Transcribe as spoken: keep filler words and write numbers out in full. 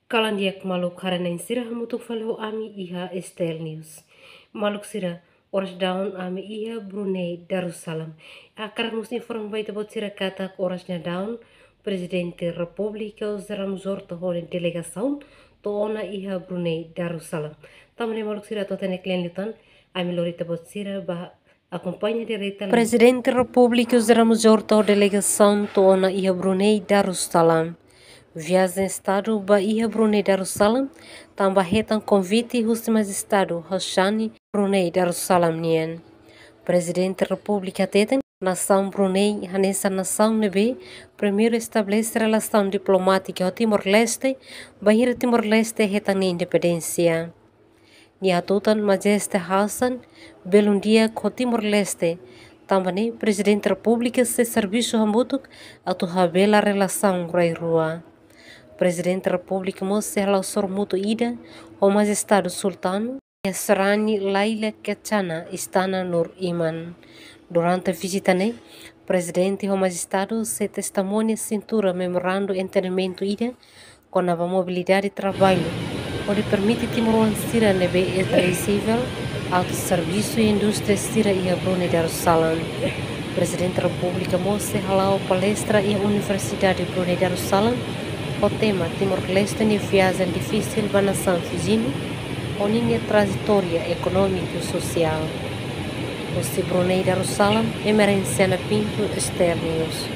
Kalan di'ak maluk haree-na'in sira, hamutuk fali ho ami iha S T L News. Maluk sira, oras daudaun ami iha Brunei Darussalam. Hakarak mós informa ba ita-boot sira katak oras daudaun Prezidente Repúblika José Ramos Horta ho nia delegasaun to'o ona iha Brunei Darussalam. Tanba ne'e maluk sira, atu hatene kle'an liután, ami lori ita-boot sira ba akompaña direta. Prezidente Repúblika José Ramos Horta ho delegasaun to'o ona iha Brunei Darussalam. Viajen Estadu ba iha Brunei Darussalam tanba hetan konvite husi Majestadu Hashani Brunei Darussalam nian. Prezidente Repúblika hateten, nasaun Brunei hanesan nasaun ne'ebé primeiru estabelese relasaun diplomátika ho Timor-Leste, bainhira Timor-Leste hetan nia independénsia. Nia hatutan Majestade Hassan belun di'ak ho Timor-Leste, tanba ne'e Prezidente Repúblika sei servisu hamutuk atu habela relasaun rai-rua. Prezidente Repúblika mós sei hala'o sorumutu ida ho Majestadu Sultanu iha sarani Laila Kencana, Istana Nur Iman. Durante vizita ne'e, Prezidente ho Majestadu sei testemuña asinatura memorandu entendimentu ida kona-ba mobilidade traballu, hodi permite timoroan sira ne'ebé elejivel atu servisu iha indústria sira iha Brunei Darussalam. Prezidente Repúblika mós sei hala'o palestra iha Universidade Brunei Darussalam ho tema Timor-Leste nia viajen difisil ba nasaun viziñu, ho ninia trajetória ekonómiku sosiál. Husi Brunei Darussalam, Emerenciana Pinto, S T L News.